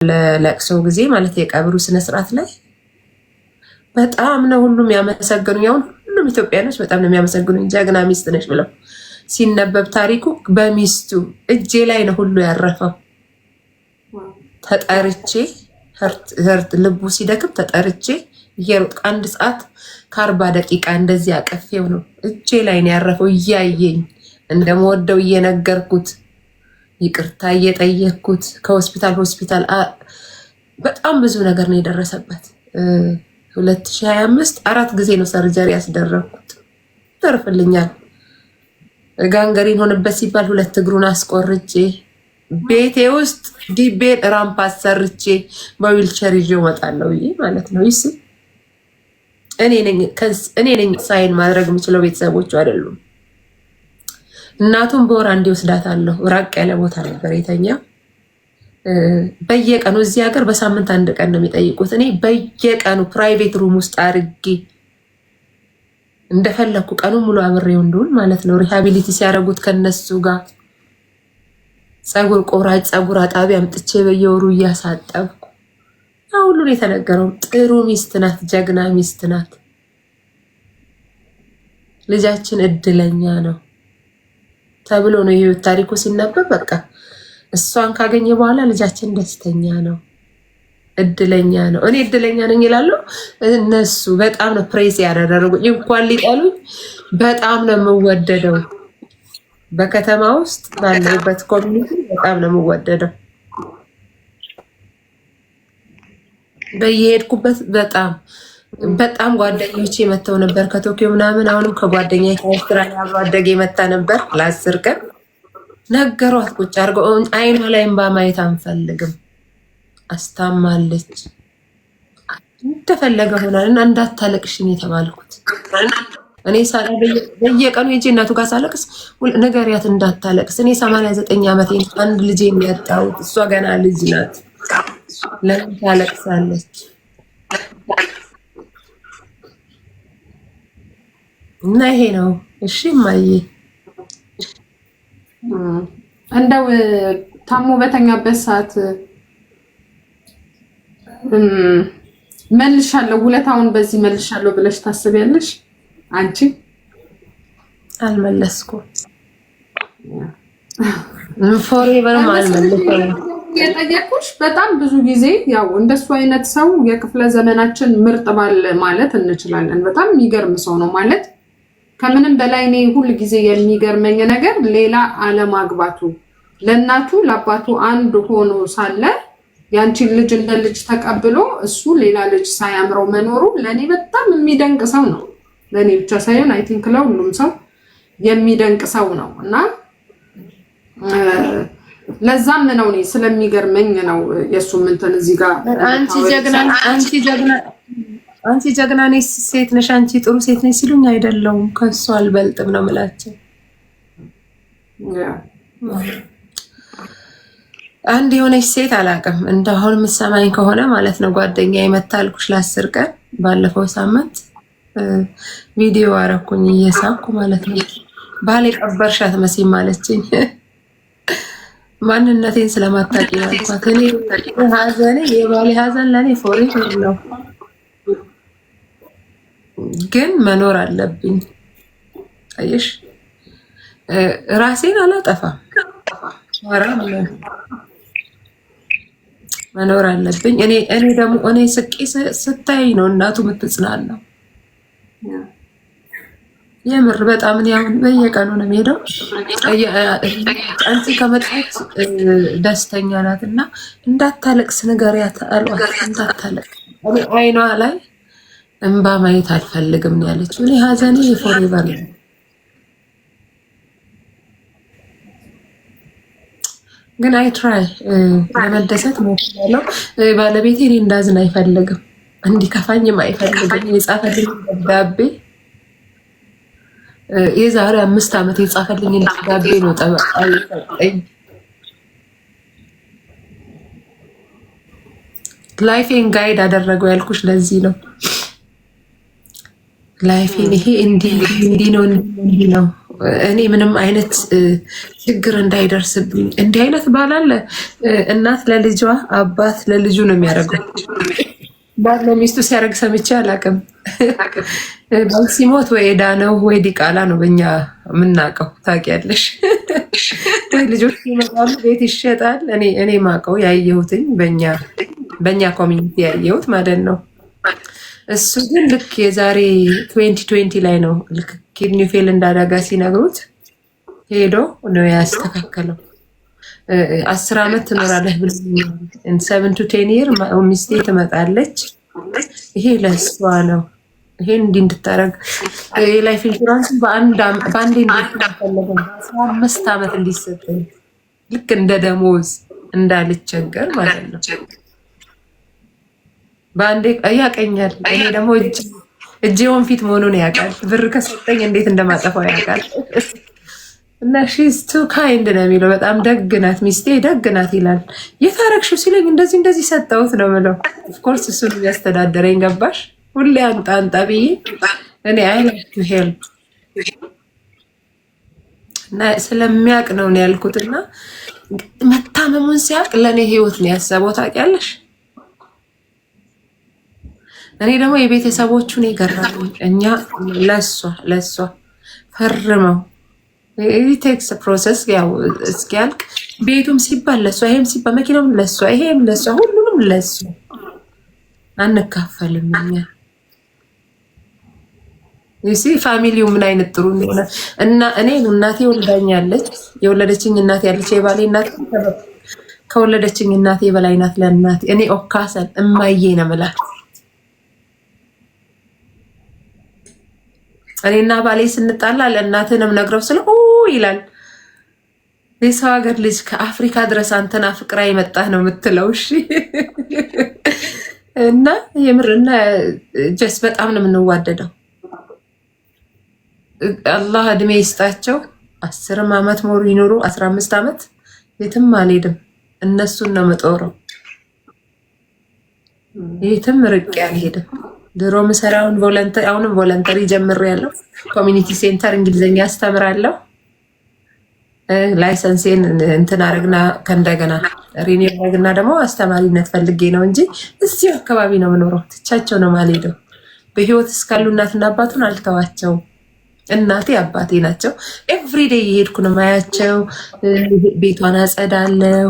ለለቅሶ ጊዜ ማለት የቀብሩ ስነስርዓት ላይ በጣም ነው ሁሉም ያመሰገኑኝ። አሁን ሁሉም ኢትዮጵያኖች በጣም ነው የሚያመሰግኑኝ፣ ጀግና ሚስት ነች ብለው ሲነበብ ታሪኩ በሚስቱ እጄ ላይ ነው ሁሉ ያረፈው። ተጠርቼ heart ልቡ ሲደክም ተጠርቼ እየሮጥኩ 1 ሰዓት ከ40 ደቂቃ እንደዚህ አቀፌው ነው እጄ ላይ ነው ያረፈው። እያየኝ እንደምወደው እየነገርኩት፣ ይቅርታ እየጠየቅኩት፣ ከሆስፒታል ሆስፒታል በጣም ብዙ ነገር ነው የደረሰበት። 2025 አራት ጊዜ ነው surgery ያስደረግኩት። ተርፍልኛል። Gangrene ሆነበት ሲባል ሁለት እግሩን አስቆርጬ ቤቴ ውስጥ ዲቤን ramp አሰርቼ በዊልቸር ይዤው እመጣለሁ ብዬ ማለት ነው። ይስ እኔ ነኝ sign ማድረግ የምችለው፣ ቤተሰቦቹ አይደሉም። እናቱን በወር አንዴ ወስዳታለሁ። ራቅ ያለ ቦታ ነበር የተኛ። በየቀኑ፣ እዚህ ሀገር በሳምንት አንድ ቀን ነው የሚጠይቁት። እኔ በየቀኑ private room ውስጥ አድርጌ እንደፈለግኩ ቀኑ ሙሉ አብሬው እንደውል ማለት ነው። Rehabilitate ሲያደርጉት ከነሱ ጋር፣ ፀጉር ቆራጭ፣ ፀጉር አጣቢ አምጥቼ በየወሩ እያሳጠብኩ ሁሉን የተነገረው ጥሩ ሚስት ናት፣ ጀግና ሚስት ናት። ልጃችን እድለኛ ነው ተብሎ ነው የህይወት ታሪኩ ሲነበብ። በቃ እሷን ካገኘ በኋላ ልጃችን ደስተኛ ነው፣ እድለኛ ነው። እኔ እድለኛ ነኝ ይላሉ እነሱ። በጣም ነው praise ያደረጉኝ። እንኳን ሊጠሉኝ በጣም ነው የምወደደው። በከተማ ውስጥ ባለሁበት community በጣም ነው የምወደደው። በየሄድኩበት በጣም በጣም ጓደኞቼ መጥተው ነበር ከቶኪዮ ምናምን። አሁንም ከጓደኛ ከአውስትራሊያ አብሮ አደጌ መታ ነበር ለ10 ቀን። ነገሯት ቁጭ አድርገው፣ አይኗ ላይ እንባ ማየት አንፈልግም፣ አስታማለች፣ እንደፈለገ ሆናል እና እንዳታለቅሽን የተባልኩት እኔ በየቀኑ ሄጄ እናቱ ጋር ሳለቅስ ንገሪያት እንዳታለቅስ። እኔ 89 ዓመቴ፣ አንድ ልጄ የሚያጣሁት፣ እሷ ገና ልጅ ናት። ለምን ታለቅሳለች? እና ይሄ ነው። እሺ እማዬ። እንደው ታሞ በተኛበት ሰዓት መልሻለሁ፣ ውለታውን በዚህ መልሻለሁ ብለሽ ታስቢያለሽ አንቺ? አልመለስኩም። Forever ም አልመለስኩም። የጠየኩሽ በጣም ብዙ ጊዜ ያው እንደሱ አይነት ሰው የክፍለ ዘመናችን ምርጥ ባል ማለት እንችላለን። በጣም የሚገርም ሰው ነው፣ ማለት ከምንም በላይ እኔ ሁል ጊዜ የሚገርመኝ ነገር ሌላ አለማግባቱ፣ ለእናቱ ለአባቱ አንድ ሆኖ ሳለ ያንቺን ልጅ እንደ ልጅ ተቀብሎ እሱ ሌላ ልጅ ሳያምረው መኖሩ ለእኔ በጣም የሚደንቅ ሰው ነው። ለእኔ ብቻ ሳይሆን I think ለሁሉም ሰው የሚደንቅ ሰው ነው። እና ለዛም ነው እኔ ስለሚገርመኝ ነው የእሱም እንትን እዚህ ጋር። አንቺ ጀግና፣ አንቺ ጀግና፣ አንቺ ጀግና ነሽ፣ ሴት ነሽ፣ አንቺ ጥሩ ሴት ነሽ ሲሉኝ አይደለሁም፣ ከእሱ አልበልጥም ነው የምላቸው። አንድ የሆነች ሴት አላውቅም፣ እንደአሁን የምትሰማኝ ከሆነ ማለት ነው፣ ጓደኛ የመታልኩሽ ለ10 ቀን ባለፈው ሳምንት ቪዲዮ አረኩኝ እየሳኩ ማለት ነው። ባል የቀበርሻት መሲም አለችኝ። ማንነቴን ስለማታውቂ ያልኳት። እኔ ሀዘኔ የባሌ ሀዘን ለእኔ forever ነው፣ ግን መኖር አለብኝ። አየሽ፣ ራሴን አላጠፋም። መኖር አለብኝ። እኔ ደግሞ እኔ ስቄ ስታይ ነው እናቱ የምትጽናናው። የምር በጣም እኔ አሁን በየቀኑ ነው የምሄደው። አንቺ ከመጣች ደስተኛ ናት እና እንዳታለቅስ ንገሪያት አሏት። እንዳታለቅስ፣ እኔ አይኗ ላይ እንባ ማየት አልፈልግም ነው ያለችው። እኔ ሀዘኔ የ forever ነው። ግን I try ለመደሰት ሞክራለሁ። ባለቤቴ እኔ እንዳዝን አይፈልግም፣ እንዲከፋኝም አይፈልግም። የጻፈልኝ ደብዳቤ፣ የዛሬ 5 ዓመት የጻፈልኝ ደብዳቤ ነው ጠበቃ የሰጠኝ። Life ኤን guide አደረገው ያልኩሽ ለዚህ ነው። Life ኤን ይሄ እንዲህ እንዲህ ነው፣ እንዲህ ነው። እኔ ምንም አይነት ችግር እንዳይደርስብኝ። እንዲህ አይነት ባል አለ። እናት ለልጇ፣ አባት ለልጁ ነው የሚያደርገው። ባል ለሚስቱ ሲያደርግ ሰምቼ አላውቅም። ባል ሲሞት ወይ ዕዳ ነው ወይ ዲቃላ ነው በእኛ የምናውቀው። ታውቂያለሽ። ወይ ልጆች ይመጣሉ፣ ቤት ይሸጣል። እኔ ማውቀው ያየሁትኝ በእኛ community ያየሁት ማለት ነው። እሱ ግን ልክ የዛሬ 2020 ላይ ነው፣ ልክ kidney fail እንዳደረገ ሲነግሩት ሄዶ ነው ያስተካከለው። 10 ዓመት ትኖራለህ ብሎ 7 to 10 year ሚስቴ ትመጣለች። ይሄ ለእሷ ነው። ይሄን እንዲህ እንድታረግ የ life insurance በአንዴ እንዲፈለገ 15 ዓመት እንዲሰጠኝ፣ ልክ እንደ ደሞዝ እንዳልቸገር ማለት ነው። በአንዴ ያቀኛል። እኔ ደግሞ እጄ ወንፊት መሆኑን ያውቃል። ብር ከሰጠኝ እንዴት እንደማጠፋው ያውቃል። እና she's too kind ነው የሚለው። በጣም ደግ ናት ሚስቴ፣ ደግ ናት ይላል። የታረግሽው ሲለኝ እንደዚህ እንደዚህ ሰጠሁት ነው የምለው። Of course እሱን የሚያስተዳደረኝ፣ ገባሽ? ሁሌ አንጣ አንጣ ብዬ እኔ I like to help እና ስለሚያውቅ ነው ነው ያልኩት። እና መታመሙን ሲያውቅ ለእኔ ህይወት ነው ያሰበው፣ ታውቂያለሽ። እኔ ደግሞ የቤተሰቦቹን የገረመኝ እኛ ለእሷ ፈርመው takes process ያው እስኪያልቅ ቤቱም ሲባል ለሷ፣ ይሄም ሲባል፣ መኪናውም ለሷ፣ ይሄም ለሷ፣ ሁሉንም ለሷ፣ አንካፈልም እኛ። You see family ው ምን አይነት ጥሩ እንደሆነ። እና እኔ እናቴ ወልዳኛለች። የወለደችኝ እናቴ ያለች የባሌ እናቴ ከወለደችኝ እናቴ በላይ ናት ለእናቴ። እኔ ኦካሰን እማዬ ነው የምላት። እኔና ባሌ ስንጣላ ለእናትንም ነግረው ስለ ይላል። የሰው ሀገር ልጅ ከአፍሪካ ድረስ አንተን አፍቅራ የመጣህ ነው የምትለው። እሺ፣ እና የምር እና just በጣም ነው የምንዋደደው። አላህ እድሜ ይስጣቸው። 10ም ዓመት more ይኖሩ፣ 15 ዓመት የትም አልሄድም። እነሱን ነው የምጦረው። የትም ርቄ አልሄድም። ድሮ ምሰራውን voluntary፣ አሁንም voluntary ጀምሬያለሁ። Community center እንግሊዝኛ አስተምራለሁ። License ኤን እንትን አረግና ከእንደገና renew አረግና ደግሞ አስተማሪነት ፈልጌ ነው እንጂ እዚሁ አካባቢ ነው የምኖረው። ትቻቸው ነው የማልሄደው። በህይወት እስካሉ እናትና አባቱን አልተዋቸውም። እናቴ አባቴ ናቸው። Everyday እየሄድኩ ነው ማያቸው። ቤቷን አጸዳለሁ።